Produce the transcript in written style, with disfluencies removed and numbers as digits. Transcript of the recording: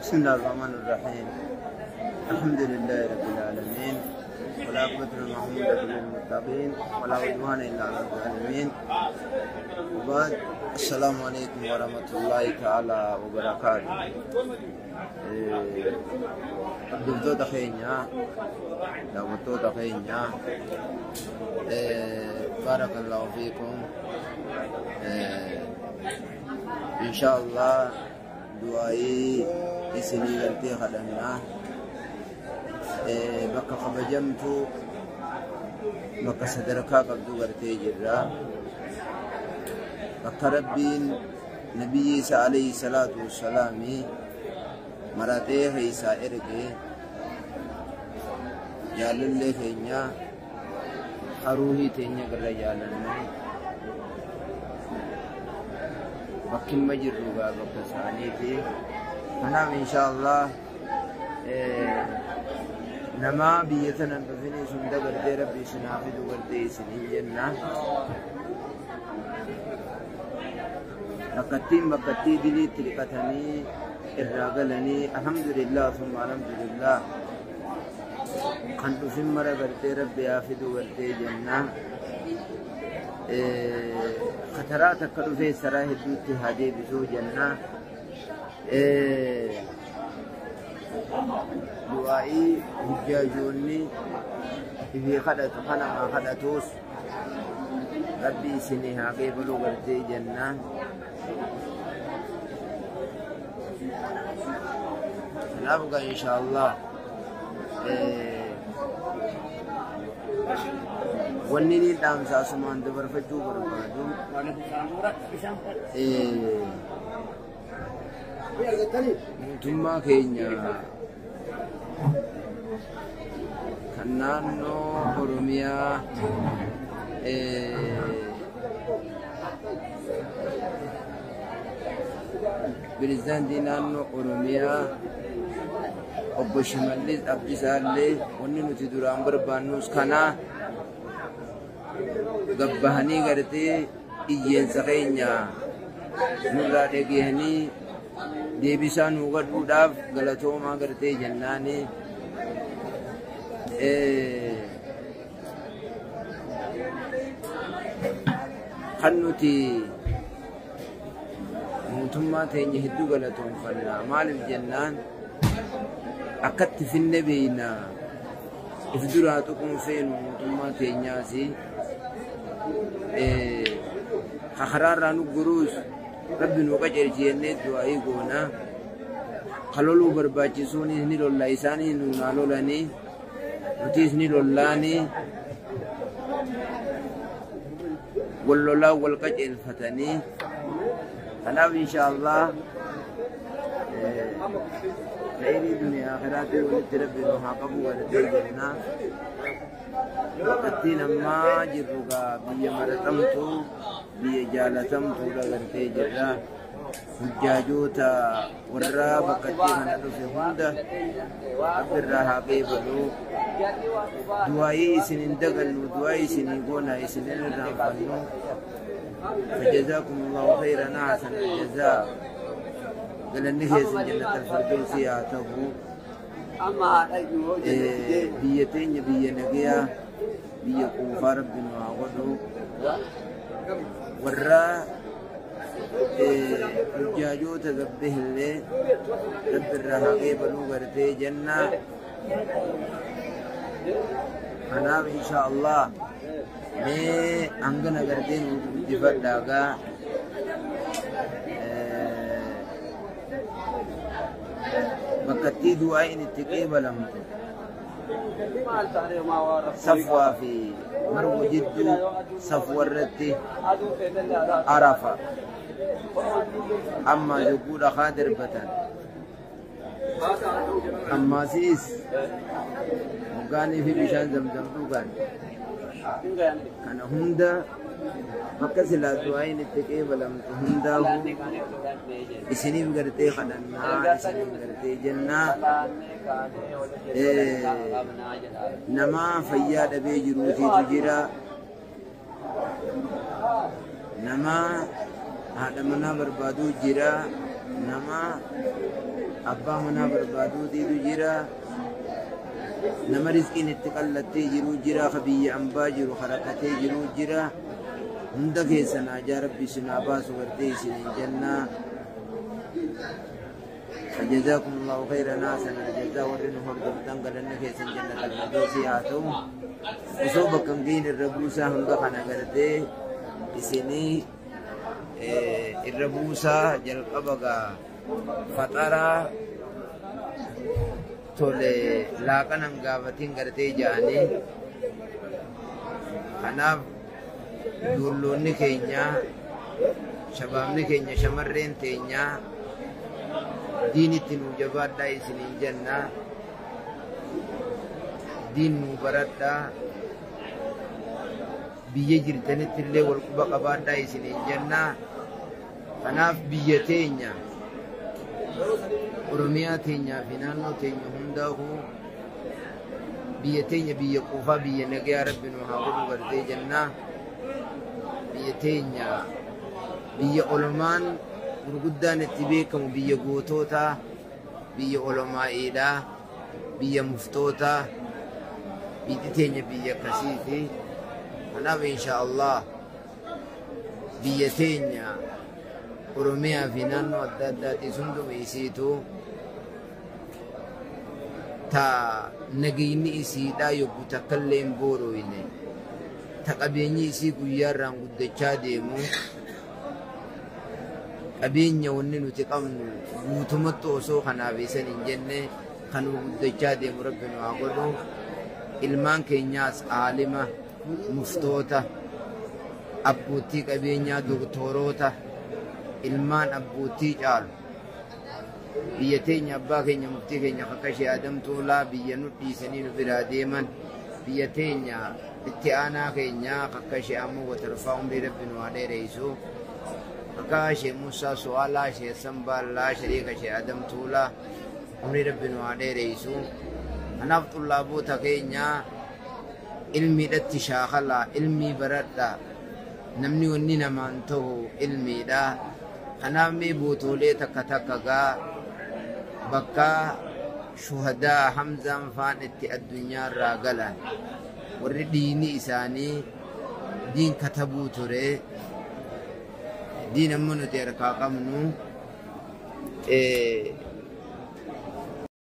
بسم الله الرحمن الرحيم. الحمد لله رب العالمين، والعاقبة للمحمودة للمتقين، ولا عدوان إلا على الظالمين. وبعد، السلام عليكم ورحمة الله تعالى وبركاته. Hordoftoota keenya, daawwattoota keenya, barakallahu fiikum. Insha Allah du'aayii isinii galtee kadhannaa bakka kabajamtu, bakka sadarkaa qabdu gartee jirra, bakka Rabbiin nabiyyi isa alayhi salaatu wassalaami maratee keessaa erge. Jaalallee keenya, haruuhii teenya garra jaalannu, bakki jirru gaa bakka isaaniiti. Kanaaf insha Allah nama biyya tanan dhufinis hunda gartee Rabbi isin haa fidu gartee isiniin jenna. Bakkattiin bakkattii diliitti dhiqatanii irraa galanii, alhamdulillah summa alhamdulillah. Kan dhufin mara gartee Rabbi haa fidu gartee jenna. Kataraa takka dhufee saraa hedduutti haa deebisuu jenna. Du'aa'ii hujjaajoonni ifii kadhatu kanamaa kadhatuus Rabbi isinii haa qeebaluu gartee jenna. Kanaaf gaa insha Allah wanni ni dhaamsa asumaan dabarfachuu barbaadu, mootummaa keenya kan naannoo Oromiyaa, pirezidaantii naannoo Oromiyaa obbo Shimallis Abdiisaallee, wanni nuti duraan barbaannus kana gabbahanii gartee iyyeensa keenya nurraa dhagehanii deebisaa nuu godhuudhaaf galatoomaa gartee jennaani. Kan nuti mootummaa teenya hedduu galatoonfanna. Maaliif jennaan, akkatti finne beeyna, if duraa tuquun feenu mootummaa teenyaasi. Karaarraa nu guruus Rabbi nu qajeelchi jennee du'aa'ii goona. Ka loluu barbaachisuunis ni lolla, isaanii nuunaa lolanii, nutis ni lollaanii, wal lolaa wal qajeelfatanii. Kanaaf insha Allah khayrii duniyaa akhiraatti walitti Rabbi nu haa qabu walitti jenna. Bakkattiin ammaa jirru gaa biyya maraxamtu, biyya jaalatamtuudha gartee jirra. Hujjaajoota warra bakkattii kana dhufe hunda Rabbi irraa haa qeebalu. Du'aayii isin hin dagannu, du'aayii isinii goona, isin hin irraanfannu. فجزاكم الله خيرا أحسن الجزاء. Galanni keessan jannata al-firdausi haa ta'u. Biyya teenya biyya nagayaa, biyya quufaa Rabbi nu haa godhu. Warra hujjaajoota gabbe illee Rabbi irraa haa qeebaluu gartee jenna. Kanaaf insha Allah mee hangana gartee nu guddifadhaa gaa. Bakkattii du'aa'iin itti qeebalamtu, Safwaa fi Marwa jidduu, Safwa irratti Arafa, amma yogguu dhakaa darbatan, ammaasiis hoggaanii fi bishaan Zamzam dhugan, kana hunda bakka silaa du'aa'iin itti qeebalamtu hundaahu isiniif gartee kadhannaa, isiniif gartee jennaa. Nama fayyaa dhabee jiruutiitu jira, nama haadha manaa barbaaduu jira. Nama abbaa manaa barbaaduutiitu jira. Nama rizqiin itti qallattee jiru jira. Ka biyya ambaa jiru harakatee jiru jira. Hunda keessan haajaa Rabbi isin haa baasu gartee isiniin jennaa. فجزاكم الله خيرا أحسن الجزاء ورن هردفتان galanni keessan jannata firdawsii haa ta'u. Osoo bakka hin gahin irra buusaa hunda kana gartee isinii irra buusaa jalqaba gaa faxaraa tole laaqanan gaafatiin gartee ja'anii. Kanaaf ijoolloonni keenya, shabaabni keenya, shamarreen teenya diinitti nuu jabaadhaa isiniin jenna. Diin nuu baradhaa, biyya jirtanitti illee wal quba qabaadhaa isiniin jenna. Kanaaf biyya teenya Oromiyaa teenyaa fi naannoo teenya hundaa'uu biyya teenya biyya quufaa biyya nagayaa Rabbi nu haa godhu gartee jenna. Biyya teenya biyya olmaan gurguddaan itti beekamu, biyya gootootaa, biyya olomaa'iidhaa, biyya muftootaa, biyyi teenya biyya akkasiiti. Kanaaf insha Allah biyya teenya Oromiyaa fi naannoo adda addaatis hunduma isiitu ta nagayni isiidhaa yoggu takka illee hin boorooyne, ta qabeenyi isii guyyaarraan guddachaa deemu, qabeenya wanni nuti qabnu guutumatti osoo kanaaf isan hin jenne kanuma guddachaa deemu Rabbi nu haa godhu. Ilmaan keenyaas aalima, muftoota, abbootii qabeenyaa, doktoroota, ilmaan abbootii caalu biyya teenya abbaa keenya muftii keenya akka ishee Adam Tuulaa biyya nu dhiisanii nu biraa deeman, biyya teenya itti aanaa keenya akka ishee ammoo watarfaa umrii Rabbi nu haa dheereysu, akka ishee Musaa Su'aalaa, ishee Sambaallaa, shariika ishee Adam Tuulaa umrii Rabbi nu haa dheereysu. Kanaaf xullaaboota keenya ilmiidhatti shaakalaa, ilmii baradhaa. Namni wanni namaan ta'u ilmiidha. Kanaaf mee bootoolee takka takka gaa bakka shuhadaa Hamzaan faan itti addunyaarraa galan, warri diini isaanii diin katabuu ture, diin amma nuti harkaa qabnu.